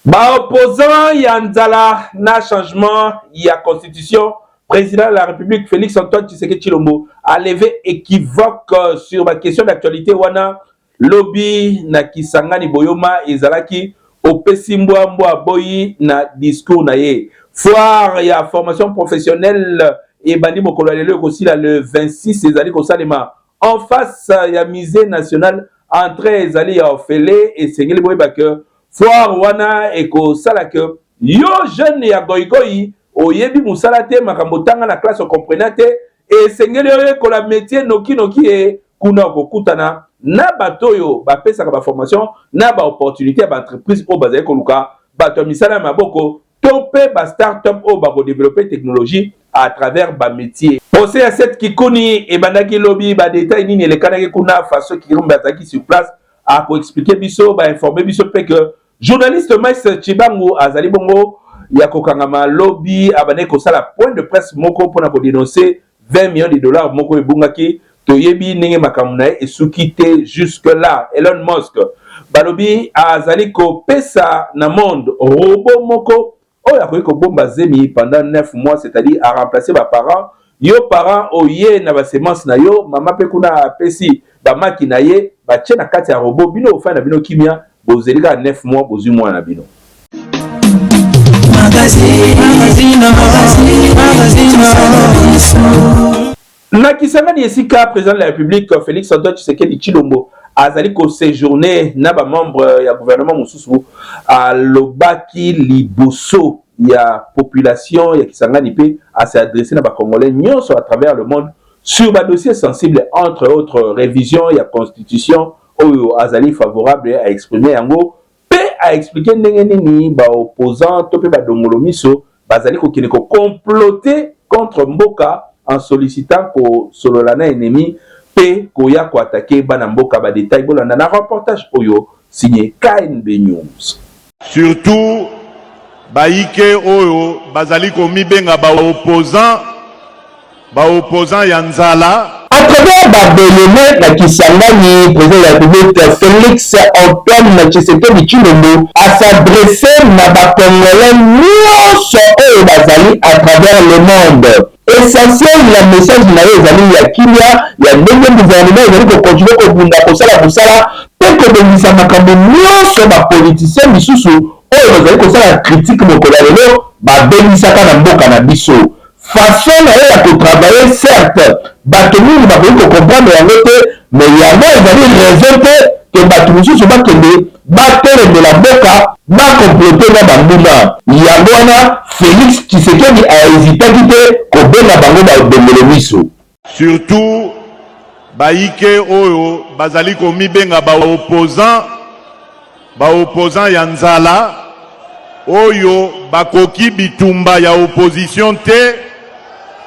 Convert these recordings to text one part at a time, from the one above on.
Ba opposants ya nzala na changement ya constitution, président de la République Félix Antoine Tshisekedi Tshilombo a levé équivoque sur ba question d'actualité wana lobi na Kisangani. Boyoma ezalaki opesi mbwa mbwa boyi na discours na ye. Foire ya formation professionnelle ebandi mokolo ya lelo, ekosila le 26, ezali kosalema en face ya Musée national, entrée ezali ya ofele. Esengeli boyeba ke foire wana ekosala ke yo jeune ya goigoi, oyebi mosala te, makambo otanga na classe okomprena te, esengeli oyekola métier nokinoki. E kuna okokutana na bato oyo bapesaka baformation na baopportunité ya baentreprise oyo bazali koluka bato ya misala ya maboko to mpe bastart-up oyo bakodévelopper technologie à travers bamétier. Procès ya Seth Kikuni ebandaki lobi, badétail nini elekanaki kuna? Faso Kirumbe azalaki sur place, akoexpliquer biso, bainformer biso mpe ke journaliste Maître Chibangu azali bongo ya kokangama. Lobi abandaki kosala point de presse moko mpona kodénoncer 20 millions de dollars moko ebungaki. Toyebi ndenge makambo na ye esuki te jusque là. Elon Musk balobi azali kopesa na monde robot moko oyo akoki kobomba zemi pendant 9 mois, c'est-à-dire aremplacer baparent. Yo parent oye na basemence na yo, mama mpe kuna apesi bamaki na ye, batie na kati ya robot, bino ofai na bino kimia, bozeli kaka 9 mois, bozwi mwana na bino. Magazine, magazine, magazine. Na Kisangani, esika président de la République Félix Antoine Tshisekedi Tshilombo azali koséjourner na bamembre ya gouvernement mosusu, alobaki liboso ya population ya Kisangani mpe as'adresser na bacongolais nyonso à travers le monde sur badossier sensible, entre autres révision ya constitution oyo azali favorable à exprimer yango, mpe aexpliquer ndenge nini baopposant to mpe badongolo miso bazali kokende kocomploter contre mboka en sollicitant kosolola na ennemi mpe koya koattaquer bana mboka. Badétail bolanda na reportage oyo signé KNB News. Surtout bayike oyo bazali komibenga baopposant, baopposant ya nzala. À travers babeleme na Kisangani, président de la République Félix Antoine Tshisekedi Tshilombo as'adresser na bacongolais nyonso oyo bazali à travers le monde. Essentiel ya message na ye ezali ya kimia, ya ndenge gouvernement ezali kocontinuer kobunda, kosala mosala mpe kobongisa makambo nyonso bapoliticien misusu oyo bazali kosala critique mokolo ya lelo babengisaka na mboka na biso. Façon na ye ya kotravailler, certes bato mingi bakoki kocomprendre yango te, mais yango ezali raison te ke bato mosusu bakende batelemela mboka, bacomploter na banguna. Yango wana Félix Tshisekedi ahésitaki te kobenga bango badongolo miso. Surtout bayike oyo bazali komibenga baopposant, baopposant ya nzala, oyo bakoki bitumba ya opposition te,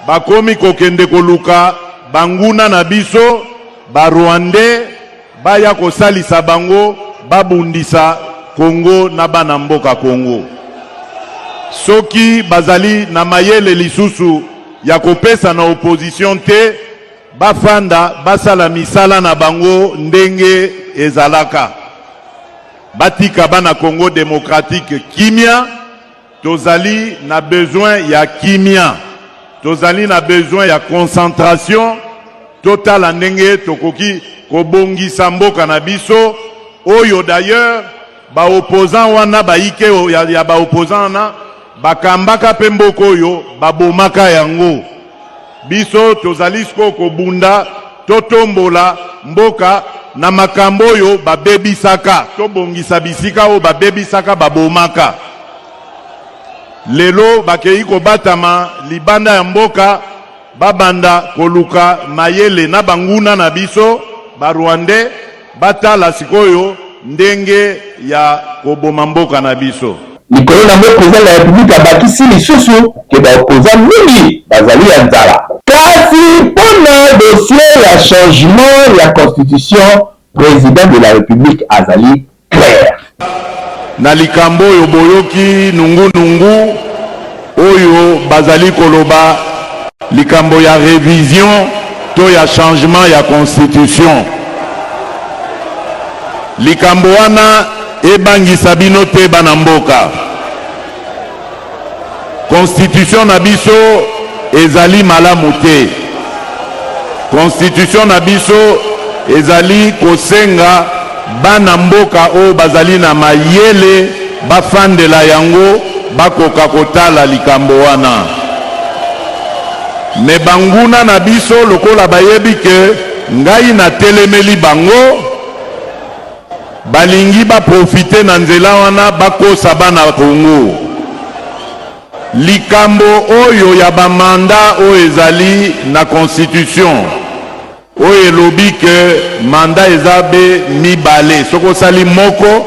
bakomi kokende koluka banguna na biso barwandais baya kosalisa bango babundisa Kongo na bana mboka Kongo. Soki bazali na mayele lisusu ya kopesa na opposition te, bafanda, basala misala na bango ndenge ezalaka, batika bana Congo démocratique kimia. Tozali na besoin ya kimia, tozali na besoin ya concentration. Totala ndenge tokoki kobongisa mboka na biso oyo. D'ailleurs baopposant wana, bayike ya baopposant wana bakambaka mpe mboka oyo babomaka yango. Biso tozali sikoyo kobunda totombola mboka na makambo oyo babebisaka, tobongisa bisika oyo babebisaka, babomaka. Lelo bakei kobatama libanda ya mboka, babanda koluka mayele na banguna na biso barwandais, batala sikoyo ndenge ya koboma mboka na biso. Likolo nango, président de la République abakisi lisusu ke baopposant mingi bazali ya nzala. Kasi mpona dossier ya changement ya constitution, président de la République azali clair. Na likambo oyo boyoki nungunungu oyo bazali koloba, likambo ya révision to ya changement ya constitution, likambo wana Ebangisa bino te bana mboka. Constitution na biso ezali malamu te. Constitution na biso ezali kosenga bana mboka oyo bazali na mayele bafandela yango bakoka kotala likambo wana. Mais banguna na biso lokola bayebi que ngai natelemeli bango, Balingi ba profiter na nzela wana bakosa bana Congo. Likambo oyo ya ba mandats oyo ezali na constitution oyo elobi que mandat eza be mibale, soki osali moko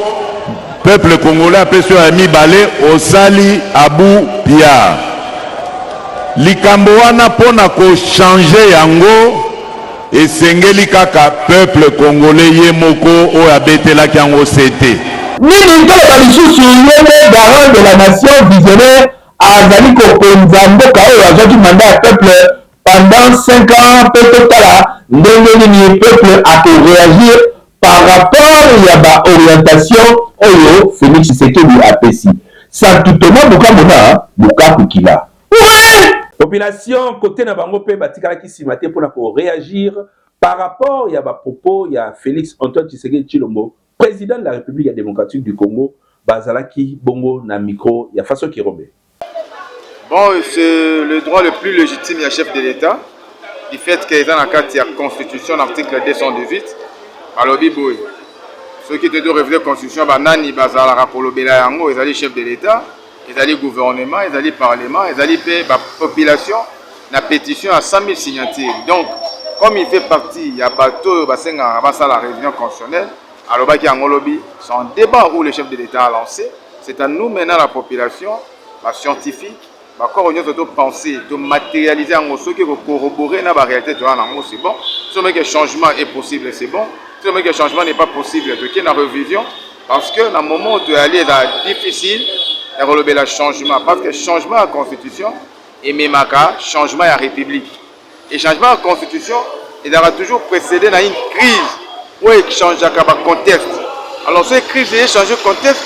peuple congolais apesi yo ya mibale osali abu pia. Likambo wana pona ko changer yango Esengeli kaka peuple congolais ye moko oyo abetelaki yango sete. Nini toloba lisusu ye nde garant de la nation visionnaire azali kokonza mboka oyo azwaki mandat ya peuple pendant 5 ans mpe totala ndenge nini peuple ako reagir par rapport ya ba orientation oyo Felix Tshisekedi apesi. Santu Thomas Bukamona Bukakukila. Population cote na bango pe batikalaki sima te pona ko reagir par rapport ya ba propos ya Felix Antoine Tshisekedi Tshilombo, president de la Republique ya democratique du Congo, bazalaki bongo na micro ya Faso Kirombe. Bon, c'est le droit le plus légitime ya chef de l'État du fait que eza na kati ya constitution na article 218 balobi boye soki toyei to constitution banani bazalaka kolobela yango ezali chef de l'État Ezali gouvernement, ezali parlement, ezali pe ba population na petition ya 100 000 signatures. Donc, comme il fait partie ya bato oyo basengaka basala révision constitutionnelle, alobaki yango lobi, c'est un débat où le chef de l'État a lancé. C'est à nous maintenant la population, ba scientifiques, ba corps nyonso to penser, to matérialiser yango soki ko corroborer na ba réalité toza na yango, c'est bon. Soki omoni que changement est possible, c'est bon. Soki omoni que changement n'est pas possible, toke na révision. Parce que na moment oyo toyali eza difficile ya kolobela changement parce que changement ya constitution ememaka changement ya république et changement ya constitution ezalaka toujours précédé na une crise oyo echangeaka ba contexte. Alors soki crise eye changer contexte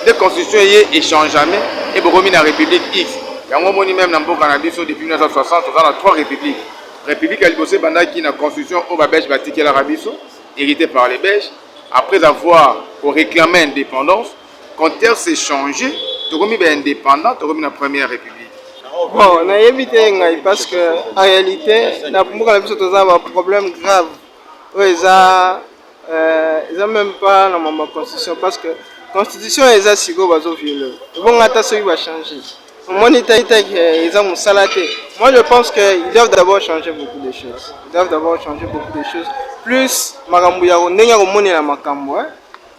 nde constitution eye echangeame e bokomi na république x. Yango omoni meme na mboka na biso depuis 1960 toza na trois républiques. République ya liboso ebandaki na constitution oyo ba belge batikelaka biso, hérité par les belges. Après avoir ko reclamer independance, contexte s'est change, tokomi ba independant, tokomi na première république. Bon, nayebi te ngai parce que en réalité na mboka na biso toza ba problème grave oyo eza euh, eza même pas na mama constitution parce que constitution eza sikoyo bazo viole ebongo ata soki ba changer omoni te te que eza mosala te. Moi je pense que ils doivent d'abord changer beaucoup de choses, ils doivent d'abord changer beaucoup de choses plus makambo ya ndenge ya komonela makambo hein.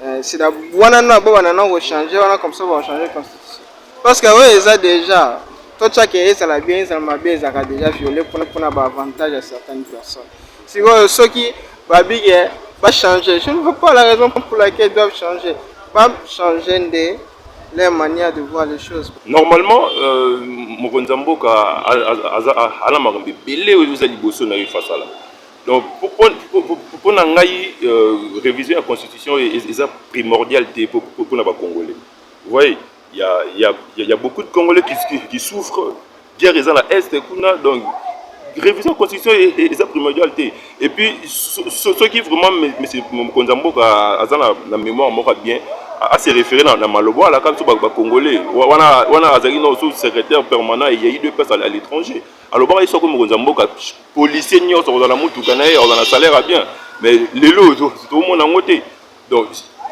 Euh, c'est la wana na babana na kochanger wana comme ça bachanger constitution parce que oyo eza déjà totyaka ezala bien ezala mabe ezalaka déjà viole mpona baavantage ya certaines personnes. Sikoyo soki babike bachanger, je ne vois pas la raison pour laquelle ils doivent changer. Bachanger nde leur manière de voir les choses. Normalement, euh, mokonzi ya mboka aza makambo ebele oyo eza liboso na ye fasala. Donc mpo na ngai euh, révision ya constitution eza primordial te mpo na bacongolais. Vous voyez, il y a, y, a, y a beaucoup de Congolais qui souffrent. Guerre eza na est kuna, donc révision constitution eza primordial te. Et puis soki vraiment monsieur mokonzi ya mboka aza na mémoire moko bien a se référer na maloba alaka biso bacongolais wana wana azalaki na sous secrétaire permanent ya UDPS à l'étranger, alobaka ye soki mokonzi ya mboka policier nyonso akozala na motuka na ye, akozala na salaire ya bien, mais lelo tomona yango te. Donc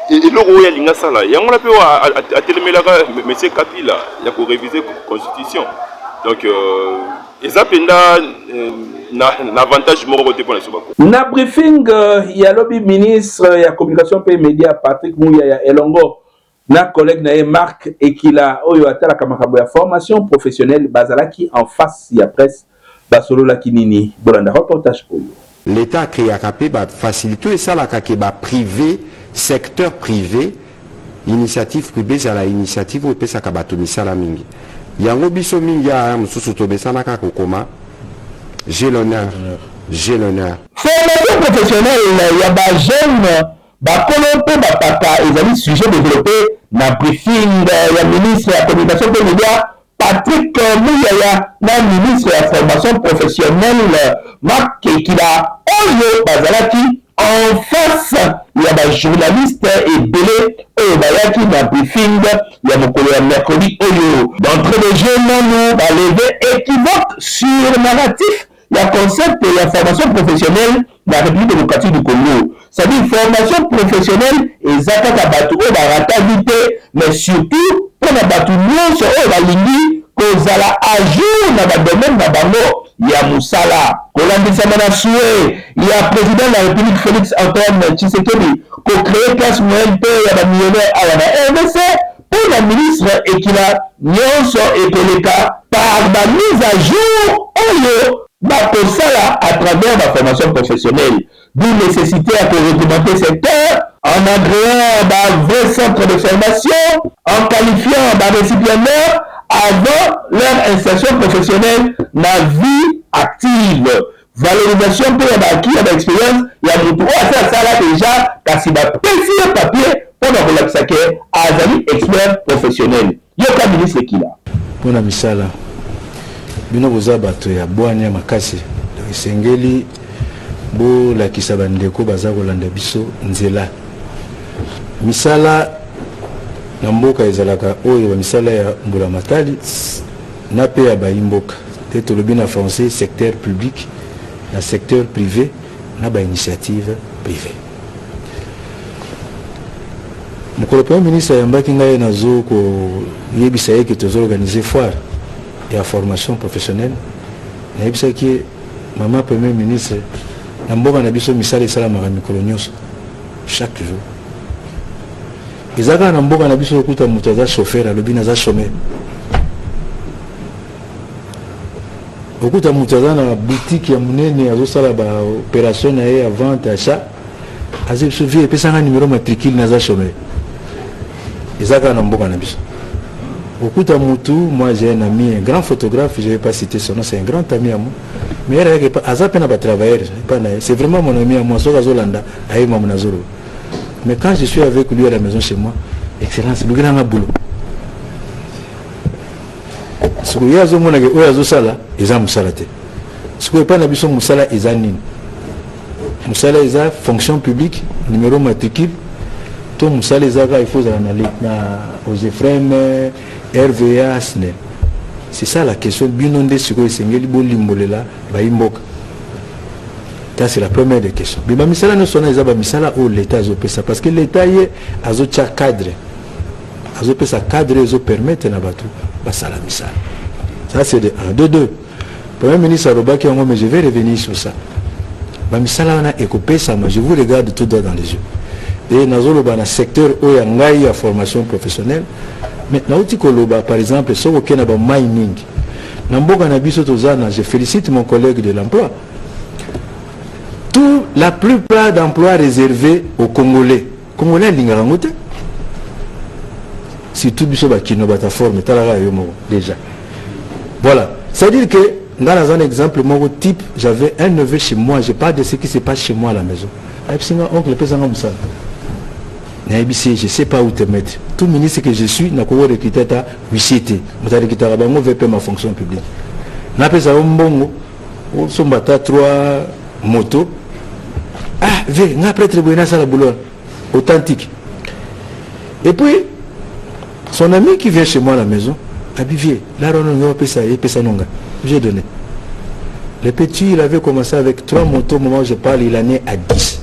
eloko oyo alingi asala yango wana mpe atelemelaka monsieur Kabila ya koréviser constitution. Donc euh, eza mpenza euh, na avantage moko te mpona biso bako. Na briefing euh, ya lobi, ministre ya communication mpe media Patrick Muyaya elongo na collègue na ye Marc Ekila oyo atalaka makambo ya formation professionnelle bazalaki en face ya presse. Basololaki nini? Bolanda reportage oyo. L'Etat a creaka pe ba facilites oyo esalaka que ba prives, secteur prive, initiative privee ezala initiative oyo epesaka bato misala mingi. Yango biso mingi awa mosusu tomesana kaka kokoma j'ai l'honneur, j'ai l'honneur. Formation professionnelle ya ba jeunes. Bakolo mpe bapaka ezali sujet developpe na briefing ya ministre ya Communication mpe Media Patrick Muyaya na ministre ya Formation professionnelle Marc Kekila oyo bazalaki en face ya ba journalistes ebele oyo bayaki na briefing ya mokolo ya mercredi oyo. D'entree de jeu nanu ba lever equivoque sur narratif ya concept ya formation professionnelle na Republique democratique du Congo. C'est-à-dire formation professionnelle eza kaka bato oyo ba rata vie te, mais surtout mpo na bato nyonso oyo balingi kozala à jour na ba domaine na bango ya mosala. Kolandisama na souhait ya President de la Republique Felix Antoine Tshisekedi ko creer classe moyenne mpe ya ba millionnaires awa na rdc, mpo na ministre Ekila nyonso ekoleka par ba mise à jour oyo bakosala à travers ba formations professionnelles. D'où necessite ya ko reglementer secteur en agreant ba vrais centres de formation, en qualifiant ba recipiendaires avant leur insertion professionnelle na vie active. Valorisation mpe ya ba acquis ya ba experience ya mutu oyo asi asala dejà kasi bapesi ye papier mpo na kolakisa que azali expert professionnel. Yoka ministre Ekila. Mpo na misala, bino boza bato ya bwania makasi, donc esengeli bolakisa bandeko baza kolanda biso nzela. Misala na mboka ezalaka oyo bamisala ya mbulamatali na mpe ya bayi mboka te, tolobi na français secteur public na secteur privé na ba initiative privée. Mokolo Premier ministre ayambaki ngai nazo koyebisa ye ke tozo organiser foire ya formation professionnelle, nayebisaki ye mama Premier ministre, na mboka na biso misala esalamaka mikolo nyonso, chaque jour. Eza kaka na mboka na biso okuta moto aza chauffeur alobi naza chômeur. Okuta moto aza na boutique ya monene azosala ba opération na ye ya vente achat, aza biso vie epesanga numéro matricule naza chômeur. Eza kaka na mboka na biso. Okuta mutu, moi j'ai un ami, un grand photographe, je vais pas citer son nom, c'est un grand ami à moi. Mais yera yake aza pe na ba travailleurs, pas na c'est vraiment mon ami à moi, soka zolanda, aye mamu na zolo. Mais quand je suis avec lui à la maison chez moi, excellence, lukela nga boulot. Sikoyo ye azomona ke oyo azosala eza mosala te. Sikoyo epai na biso mosala eza nini? Mosala eza fonction publique, numéro matricule, to mosala eza kaka il faut ozala na, na Ogefrem, RVA, SNEL. C'est ça la question. Bino nde sikoyo esengeli bolimbolela bayi mboka. Ça c'est la première des questions. Mais ba misala nyonso wana eza ba misala oyo l'État azopesa parce que l'État ye azotia cadre. Azopesa cadre ezo permettre na bato basala misala. Ça c'est de 1. De 2. Premier ministre alobaki yango mais je vais revenir sur ça. Ba misala wana ekopesama, je vous regarde tout droit dans les yeux. Et nazoloba na secteur oyo ya ngai ya formation professionnelle, mais nauti koloba par exemple soki okei na ba mining na mboka na biso toza na, je félicite mon collègue de l'emploi, tout la plupart d'emplois réservés aux Congolais. Congolais alingaka yango te. Surtout biso ba kino bata forme talaka yo moko déjà. Voilà. C'est-à-dire que nga naza un exemple moko type, j'avais un neveu chez moi, je parle de ce qui se passe chez moi à la maison. Ayebisi nga oncle pesa nga mosala. Nayebisi ye je sais pas où te mettre. Tout ministre que je suis nakoki recruter ata huissier te. Moto arecrutaka bango VP ma fonction publique. Napesa yo mbongo osomba ata 3 moto. Ah ve nga prêtre boye nasala boulot authentique. Et puis son ami qui vient chez moi à la maison, abi vieux, là on a pesa ye pesa nonga. J'ai donné. Le petit, il avait commencé avec 3 motos, au moment où je parle, il en est à 10.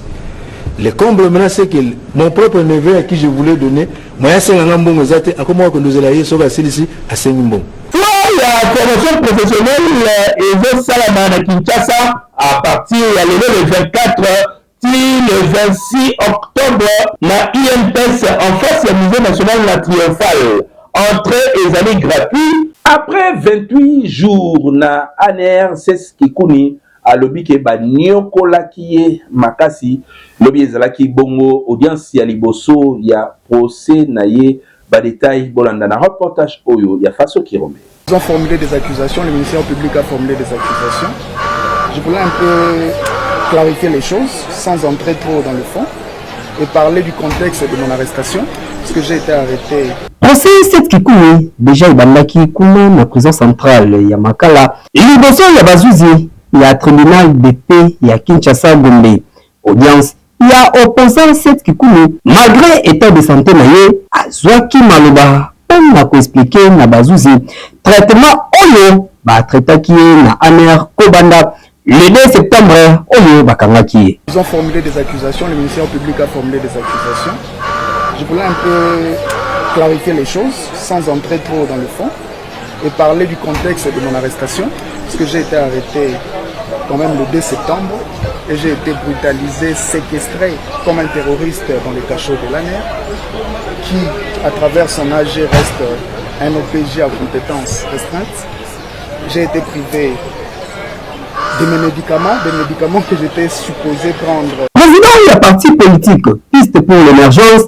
Le comble maintenant, c'est que mon propre neveu à qui je voulais donner, moi, c'est un mbongo eza te, akoma kondozela ye soki asilisi asengi mbongo. Foire ya formation professionnelle ezosalama na Kinshasa à partir ya lelo le 24 ti le 26 octobre na INPS en face ya Musée national na Triomphal. Entrée ezali gratuit. Après 28 jours na ANR, Seth Kikuni alobi ke banyokolaki ye makasi. Lobi ezalaki bongo audience ya liboso ya procès na ye. Ba détails bolanda na reportage oyo ya Faso Kirombe. Ils ont formulé des accusations, le ministère public a formulé des accusations. Je voulais un peu clarifier les choses sans entrer trop dans le fond. et parler du contexte de mon arrestation, parce que j'ai été arrêté. Procès Seth Kikuni deja ebandaki kuna na prison centrale ya Makala liboso ya bazuzi ya tribunal de paix ya Kinshasa Gombe. Audience ya opposant Seth Kikuni malgre etat de sante na ye azwaki maloba mpo na ko expliquer na bazuzi traitement oyo ba traitaki ye na ANR kobanda le 2 septembre oyo bakangaki ye. Ils ont formulé des accusations, le ministère public a formulé des accusations. Je voulais un peu clarifier les choses sans entrer trop dans le fond et parler du contexte de mon arrestation, parce que j'ai été arrêté quand même le 2 septembre et j'ai été brutalisé, séquestré comme un terroriste dans les cachots de l'ANR, qui, à travers son AG, reste un OPJ à compétences restreintes. J'ai été privé de mes médicaments, des médicaments que j'étais supposé prendre. Président ya parti politique Piste pour l'émergence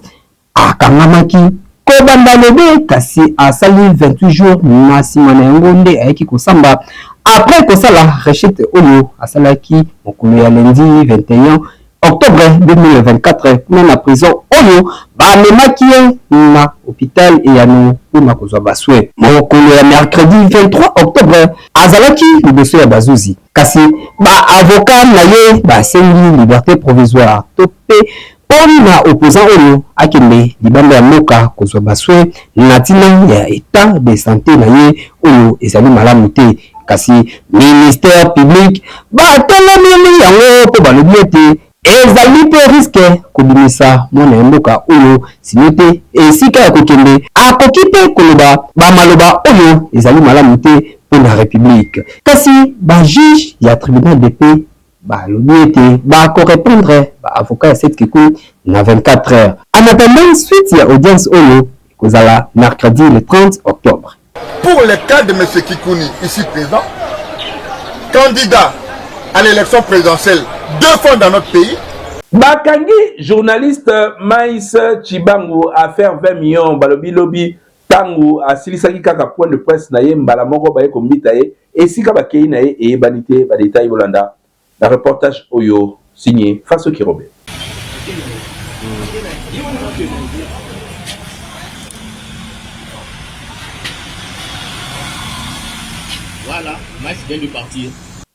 akangamaki kobanda lobe kasi asali 28 jours na nsima na yango nde ayaki kosamba après kosala rechute oyo asalaki mokolo ya lundi 21 octobre 2024 kuna na prison oyo bamemaki ye na hôpital eyano mpona kozwa basoin. Mokolo ya mercredi 23 octobre azalaki liboso ya bazuzi, kasi ba avocat na ye basengi liberté provisoire to mpe mpo na opposant oyo akende libanda ya mboka kozwa basoin na ntina ya etat de sante na ye oyo ezali malamu te. Kasi ministère public batelemeli yango mpo balobi ete ezali mpe risque kobimisa mwana ya mboka oyo sino te esika ya kokende akoki mpe koloba bamaloba oyo ezali malamu te mpo na republique. Kasi ba juge ya tribunal de paix balobi ete bako repondre ba avocats ya Seth Kikuni na 24 heures. En attendant suite ya audience oyo ekozala mercredi le 30 octobre. Pour le cas de monsieur Kikuni ici présent, candidat à l'élection présidentielle deux fois dans notre pays, Bakangi journaliste Maïs Tshibangu affaire 20 millions balobi lobi tangu asilisaki kaka point de presse na ye mbala moko baye kombita ye esika bakeyi na ye eyebani te ba details bolanda na reportage oyo signe Faso Kirobe. Voilà, Max vient de partir.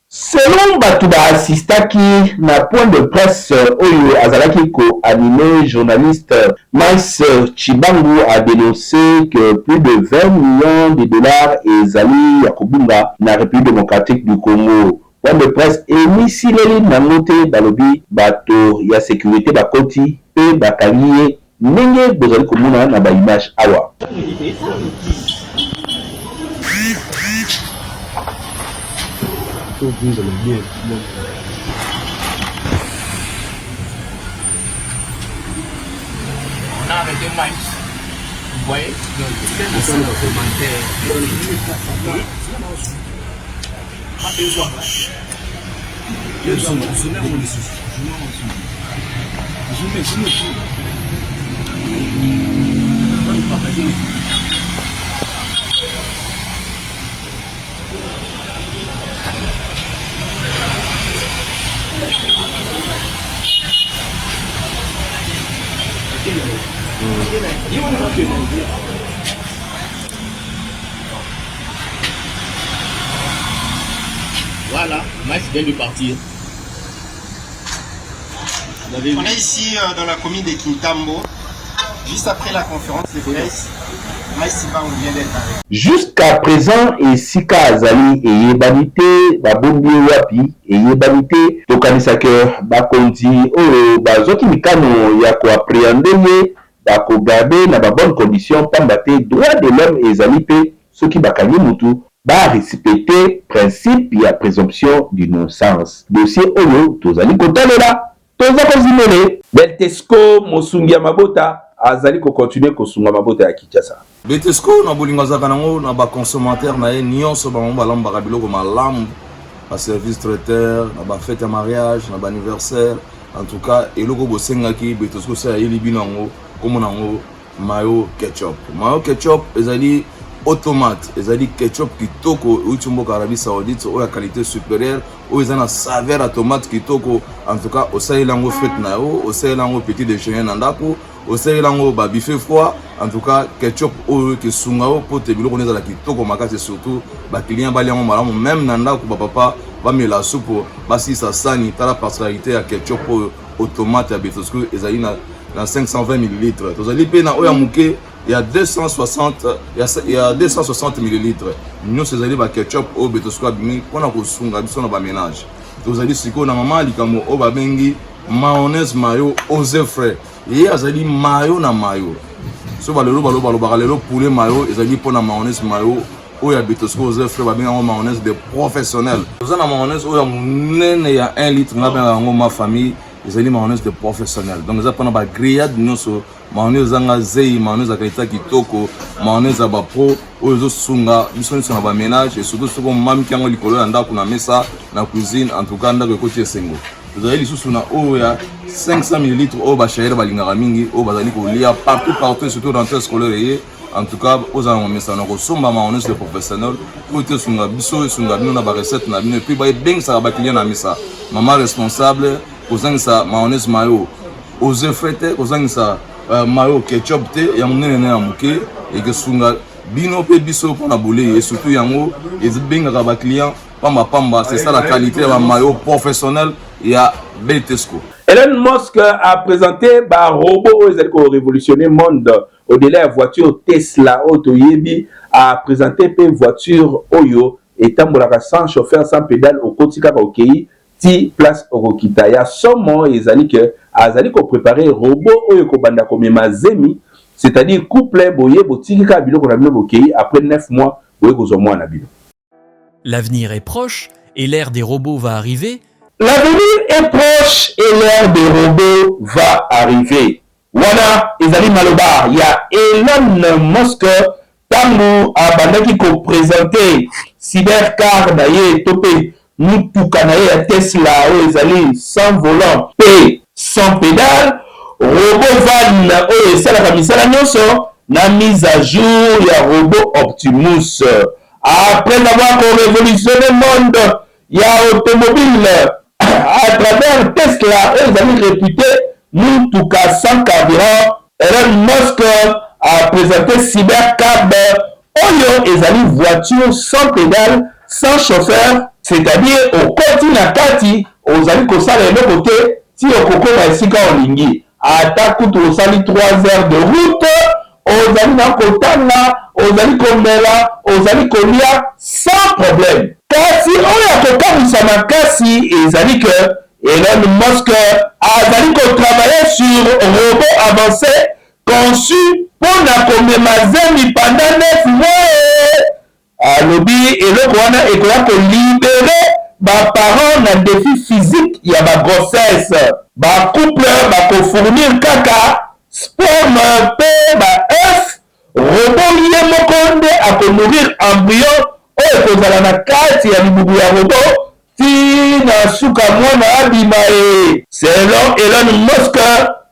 Selon batu ba assistaki na point de presse oyo azalaki ko animer, journaliste Mai's Tshibangu a denonce que plus de 20 millions de dollars ezali ya kobunga na Republique democratique du Congo. Point de presse emisileli nango te, balobi bato ya securite bakoti pe bakangi ye ndenge bozali komona na ba images awa. Voilà, Max vient de partir. On est ici euh, dans la commune de Kintambo, juste après la conférence de presse. Max vient d'être arrêté. Jusqu'à présent esika azali eyebani te, babombi ye wapi eyebani te. Tokanisa que bakonzi oyo bazwaki mikano ya ko apprehender ye bako garder na ba bonnes conditions pamba te droit de l'homme ezali pe soki bakangi mutu ba respecter principe ya presomption d'innocence. Dossier oyo tozali kotalela toza kozimele. Beltesco mosungi ya mabota azali ko continuer kosunga mabota ya Kinshasa. Betesco na bolingo azalaka nango na ba consommateurs na ye nionso bango balambaka biloko malamu ba service traiteur na ba fete ya mariage na ba anniversaire en tout cas eloko bosengaki Betesco se ayeli bino yango komona yango mayo ketchup mayo ketchup ezali. Automate ezali ketchup kitoko euti mboka Arabie Saoudite oyo ya qualité supérieure oyo eza na saveur ya tomate kitoko. En tout cas osaleli yango frite na yo, osaleli yango petit déjeuner na ndako, osaleli yango ba buffet froid. En tout cas ketchup oyo ekesunga yo mpo te biloko ezala kitoko makasi, surtout ba client balia yango malamu, même na ndako ba papa bamela supu basilisa sani. Tala particularité ya ketchup oyo automate ya Betosco ezali na 520 ml. Tozali mpe na oyo ya moke ya 260 ya 260 ml. Nyonso ezali ba ketchup oyo Betosco abimi mpona kosunga biso na baménage. Tozali sikoyo na mama likambo oyo babengi mayonnaise mayo ose frais. Ye azali mayo na mayo so balelo balo balobaka lelo poulet mayo ezali mpona mayonnaise mayo oyo ya Betosco ose frais, babengi yango mayonnaise de professionnel. Toza na mayonnaise oyo ya monene ya 1 litre, nga bengaka yango ma famille, ezali mayonnaise de professionnel. Donc eza mpona bagrillade nyonso, mayonnaise ezanga zei, mayonnaise ya qualité kitoko, mayonnaise ya bapro oyo ezosunga biso nyonso na baménage, et surtout soki omamiki yango likolo ya ndako, na mesa, na cuisine, en tout cas ndako ekoti esengo. Tozali lisusu na oyo ya 500 ml oyo bashayere balingaka mingi, oyo bazali kolia partout partout, surtout rentrée scolaire eye. En tout cas ozala na momesano ya kosomba mayonnaise de professionnel oyo te esunga biso, esunga bino na barecette na bino, et puis baebengisaka baclient na misa. Mama responsable, kozangisa mayonnaise mayo ose frais te, kozangisa mayo ketchup te, ya monene na ya moke, ekesunga bino mpe biso mpona bolei, et surtout yango ebengaka baclient pamba pamba. C'est ça la qualité ya bamayo professionnel ya Betesco. Elon Musk a présenté ba robot oyo ezali korévolutionner monde au-delà ya voiture Tesla oyo toyebi. A présenté mpe voiture oyo etambolaka sans chauffeur, sans pédale, okoti kaka, okei ti place okokita. Ya somo ezali ke azali koprépare robot oyo ekobanda komema zemi, c'est-à-dire couple boye botiki kaka biloko na bino, bokei, après 9 mois boye kozwa mwana bino. L'avenir est proche et l'ère des robots va arriver. L'avenir est proche et l'ère des robots va arriver. Wana ezali maloba ya Elon Musk ntango abandaki koprésente cybercar na ye to mpe mutuka na ye ya Tesla oyo ezali sans volant mpe sans pédale, robot van oyo esalaka misala nyonso na mise à jour ya robot Optimus. Après avoir révolutionné monde ya automobile à travers Tesla oyo ezali réputé mutuka sans carburant, Elon Musk a présenté Cybercab oyo ezali voiture sans pédale, sans chauffeur, c'est-à-dire okoti na kati, ozali kosala eloko te ti okokoma esika olingi. Ata kutu osali 3 heures de route, ozali na kotanga, ozali komela, ozali kolia sans problème. Kasi oyo akokamwisa makasi ezali ke Elon Musk azali kotravaille sur robot avancé conçu mpona komema zemi pendant 9 mois. Alobi eloko wana ekoya kolibérer baparent na défi physique ya bagrossesse. Bacouple bakofournir kaka sperme mpe baœuf, robot ye moko nde akonourrir embryon oyo ekozala na kati ya libubu ya robot ti na suka mwana abima ye. Selon Elon Musk,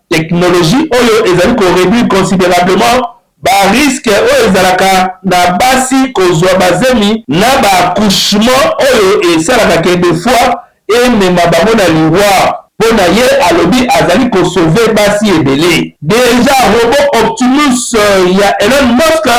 technologie oyo ezali koréduire considérablement barisque oyo ezalaka na basi kozwa bazemi na baaccouchement oyo esalaka ke des fois emema bango na liwa. Mpo na ye, alobi azali kosauver basi ebele. Déjà robot Optimus ya Elon Musk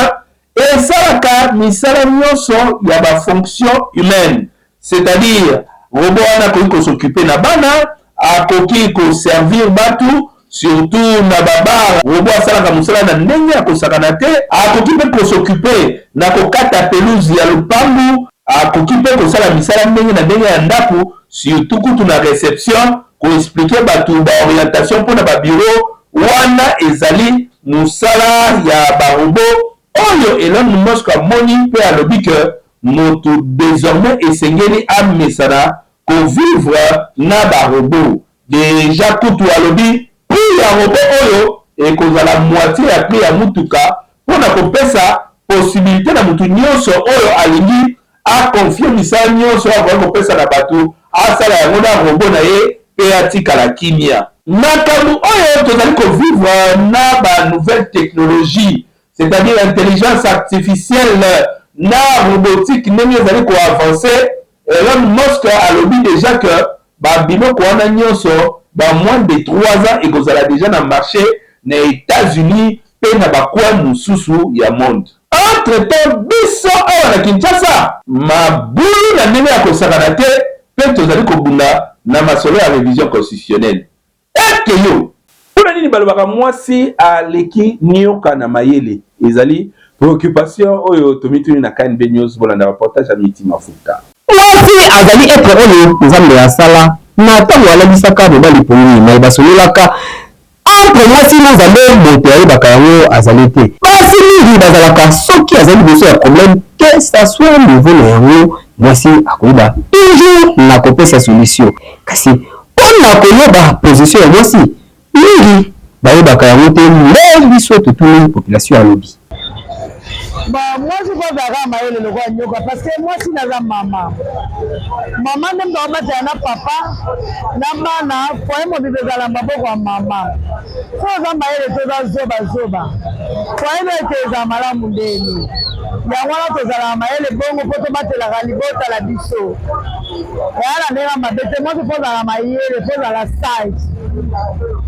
esalaka misala nyonso ya bafonction humaine, c'est-à-dire robot wana akoki kos'occuper na bana, akoki koservir bato surtout na babar. Robot asalaka mosala na ndenge ya kosakana te. Akoki mpe kos'occuper na kokata pelouse ya lopangu, akoki mpe kosala misala ndenge na ndenge ya ndako, surtout kutu na réception, koexpliquer bato baorientation mpona babureau. Wana ezali mosala ya barobot oyo Elon Musk amoni mpe alobi ke moto désormais esengeli amesana kovivre na barobot. Déjà kutu alobi prix ya robot oyo ekozala moitié ya prix ya mutuka, mpona kopesa possibilité na motu nyonso oyo alingi aconfier misala nyonso oyo akoki kopesa na bato, asala yango na robot na ye mpe atikala kimia. Makambo oyo tozali kovivre na banouvelle technologie, C'est-à-dire intelligence artificielle na robotique ndenge ezali ko avancer, Elon Musk alobi dejà que ba biloko wana nionso dans moins de 3 ans ekozala dejà na marche na Etats-Unis pe na ba coins mosusu ya monde. Entre temps biso awa na Kinshasa mabulu na ndenge ya kosakana te pe tozali kobunda na masolo ya revision constitutionnelle. Eke yo! Pona nini balobaka mwasi aleki nioka na mayele? Ezali preoccupation oyo tomituni na KNB News, bolanda reportage ya Miti Mafuta. Mwasi azali etre oyo Nzambe asala na tango alalisaka mobali pongi maye basololaka entre mwasi na Nzambe moto ayebaka yango azali te. Basi mingi bazalaka soki azali liboso ya problème que ça soit niveau na yango mwasi akoyeba toujours na kopesa solution kasi Mpo na koyeba position ya mwasi, mingi bayebaka yango te nde biso totuni population alobi. Bon mwasi faut azala kaka mayele lokola nyoka parce que mwasi nde aza mama mama nde moto akobatela na papa na bana foyer mobimba ezala na maboko ya mama soki oza mayele te oza zoba zoba foyer no ete ezala malamu ndeni yango wana tozalaka mayele bongo mpo tobatelaka libota na biso Eya na ndenge ya mabe te, mwasi fo ozala mayele, fo ozala sage.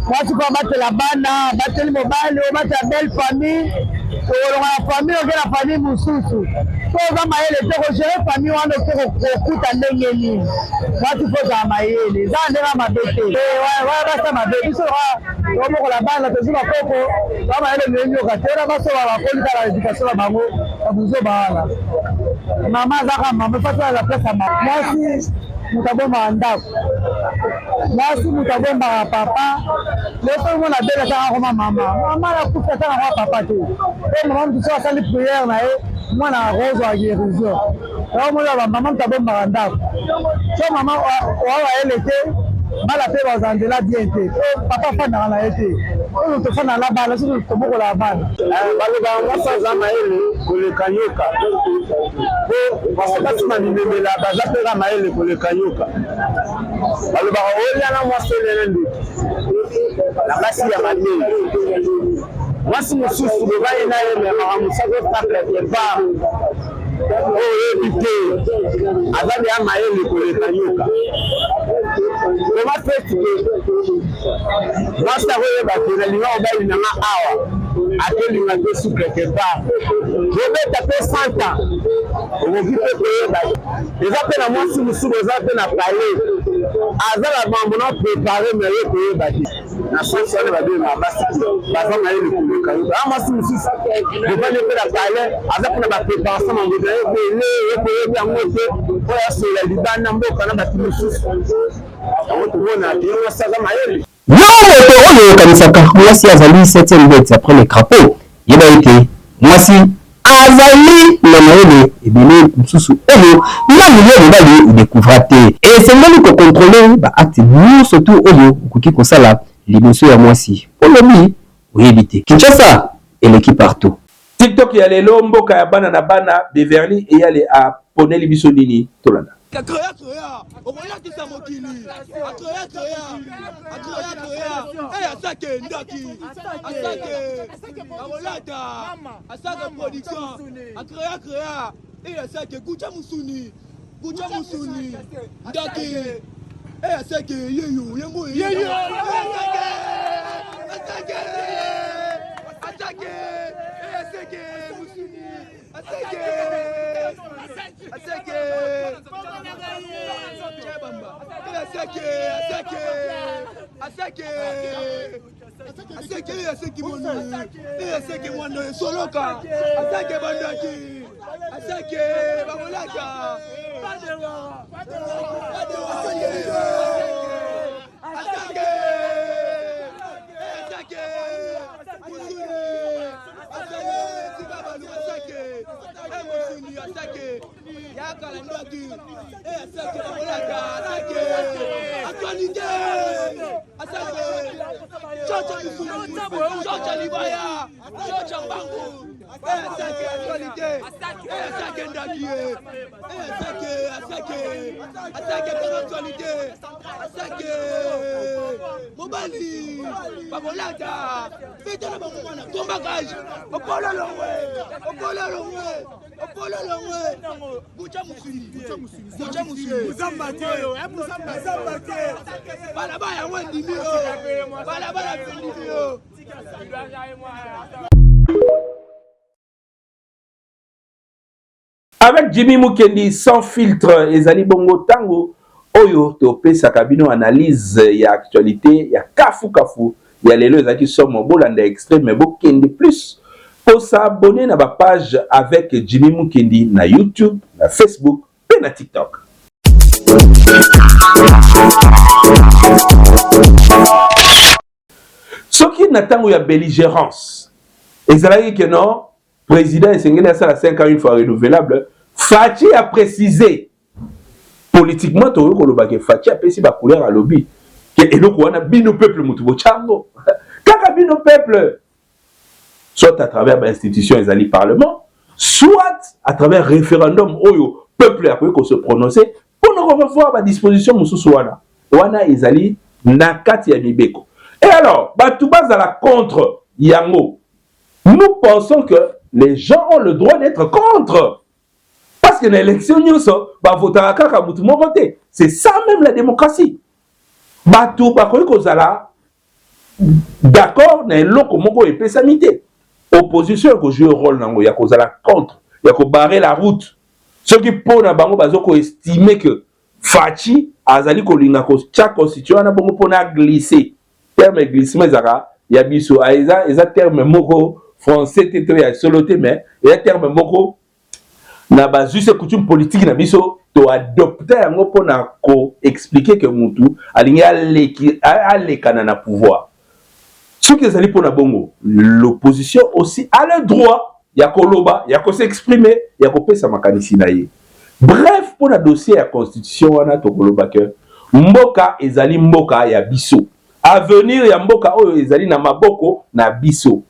Mwasi fo abatela bana, abateli mobali, obatela belle famille, okolonga na famille oke na famille mosusu. So oza mayele te, ko gerer famille wana oke kokuta ndenge nini? Mwasi fo ozala mayele, eza na ndenge ya mabe te. Wana basi ya mabe, biso tobokola bana, tozwi bakoko, toza mayele me nyoka te, wana basi oyo bakoli kaka education na bango ya buzoba wana. Mama azaka mama, faut azala place ya mama. Mwasi moto abombaka ndako, mwasi moto abombaka papa. Lelo soki mwana abeli atanga akoma mama, mama nakufi atanga akoma papa te. Po mama moto soki asali prière na ye mwana akozwa guérison. Yango mona ba mama moto abombaka ndako. So mama oa mayele te, bana mpe bazala nzela bien te. Po papa afandaka na ye te. Oyo tofandaka na bana, soki tobokolaka bana. Balobaka mwasi aza mayele koleka nyoka po basi bamimemela baza mpe kaka mayele koleka nyoka. Balobaka olia na mwasi olia na ndoki na basi ya mabe. Mwasi mosusu bobali na ye me makambo mosusu azosala quelque part oyo oyebi te aza deya mayele koleka nyoka. Koma feti te mwasi akoyeba te nalinga mobali na nga awa akolinga te su quelque part bobeta mpe 100 ans okoki mpe koyeba te eza mpe na mwasi mosusu boza mpe na palais aza na mambo na prepare me ye koyeba te na sens wana babengaka basi baza mayele koleka yo a mwasi mosusu bovandi mpe na palais aza mpe na bapreparation mambo na ye ebele ye koyebi yango te oyo asola libanda mboka na bato mosusu yango tomona te ye mwasi aza mayele. Yo moto oyo okanisaka mwasi azali septième bete après le crapaud, yeba ete mwasi azali na mayele ebele mosusu oyo nanu yo mobali o decouvra te. Esengeli ko controler ba actes nionso tout oyo okoki kosala liboso ya mwasi po lobi oyebi te. Kinshasa eleki partout. TikTok ya lelo mboka ya bana na bana Beverly Eyale a poneli biso nini tolanda. Akreya kreya okolakisa mokili akreya kreya akreya kreya e asake ndoki asake akolata asake production akreya kreya e asake kucha musuni kucha musuni ndoki e asake yeyo yango yeyo asake asake asake e asake musuni Aseke! Aseke! Aseke! Aseke! Aseke! Aseke aseki mwana aseke mwana soloka aseke bandaki aseke bakolaka aseke aseke Asake Chocha Musuni Chocha Libaya Chocha Mbangu Eh Asake actualité Eh Asake Ndaki Eh Asake Asake Asake kaka actualité Asake Mobali Bakolata Fete na bango mwana Kombakage Opolo longwe Opolo longwe Opolo longwe Bucha musuni Bucha musuni Muzamba te Muzamba te Balabala yango endimi yo Balabala endimi yo Avec Jimmy Mukendi sans filtre ezali bongo tango oyo topesaka bino analyse ya actualité ya kafu kafu ya lelo ezalaki somo bolanda extrait mais bokende plus ko s'abonner na ba page avec Jimmy Mukendi na YouTube na Facebook mpe na TikTok. Soki na ntango ya belligérance ezalaki que non président esengeli asala 5 ans une fois renouvelable, Fatshi a précisé politiquement tokoki koloba ke Fatshi apesi ba couleur alobi ke eloko wana bino peuple mutu botyango kaka bino peuple soit à travers ba institution ezali parlement soit à travers référendum oyo peuple akoki ko se prononcer mpo na korevoir ba disposition mosusu wana wana ezali na kati ya mibeko. Et alors bato bazala contre yango, nous pensons que les gens ont le droit d'être contre parce que na élection nyonso bavotaka kaka motu moko te. C'est ça même la démocratie. Bato bakoki kozala d'accord na eloko moko epesami te. Opposition ekojouer rôle nango ya kozala contre, ya kobarrer la route soki mpo na bango bazo koestime que Fatshi azali kolinga kotya constitution wana bongo mpo na glisser. Terme glissement ezalaka ya biso, eza, eza terme moko français te to ya solo te, mais eza terme moko na bazwi se coutume politique na biso toadopte yango mpo na koexplike ke mutu alingi aleki, alekana na pouvoir. Soki ezali mpo na bongo, l'opposition aussi a le droit ya koloba, ya ko s'exprimer, ya kopesa makanisi na ye. Bref, mpo na dossier ya constitution wana tokoloba ke mboka ezali mboka ya biso. Avenir ya mboka oyo ezali na maboko na biso.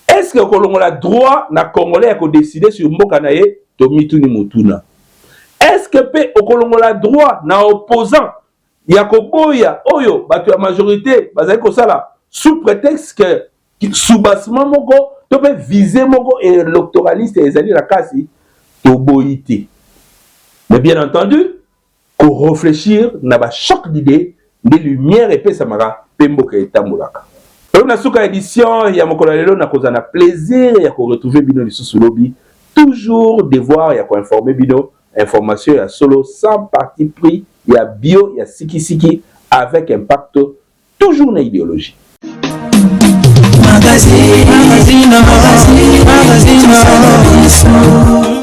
Est-ce que kolongola droit na Congolais ya ko decider sur mboka na ye? Tomituni motuna. Est-ce que pe okolongola droit na opposant ya koboya oyo bato ya majorite bazali kosala sous prétexte que soubassement moko to mpe visée moko électoraliste ezali na kasi? Toboyi te, mais bien entendu ko réfléchir na ba choc d'idées nde lumière epesamaka mpe mboka etambolaka. Oyo na suka édition ya mokolo ya lelo, nakozala na plaisir ya koretrouver bino lisusu lobi, toujours devoir ya koinformer bino information ya solo sans parti pris, ya bio, ya sikisiki, avec impact toujours na idéologie. Magazine, magazine, magazine, magazine.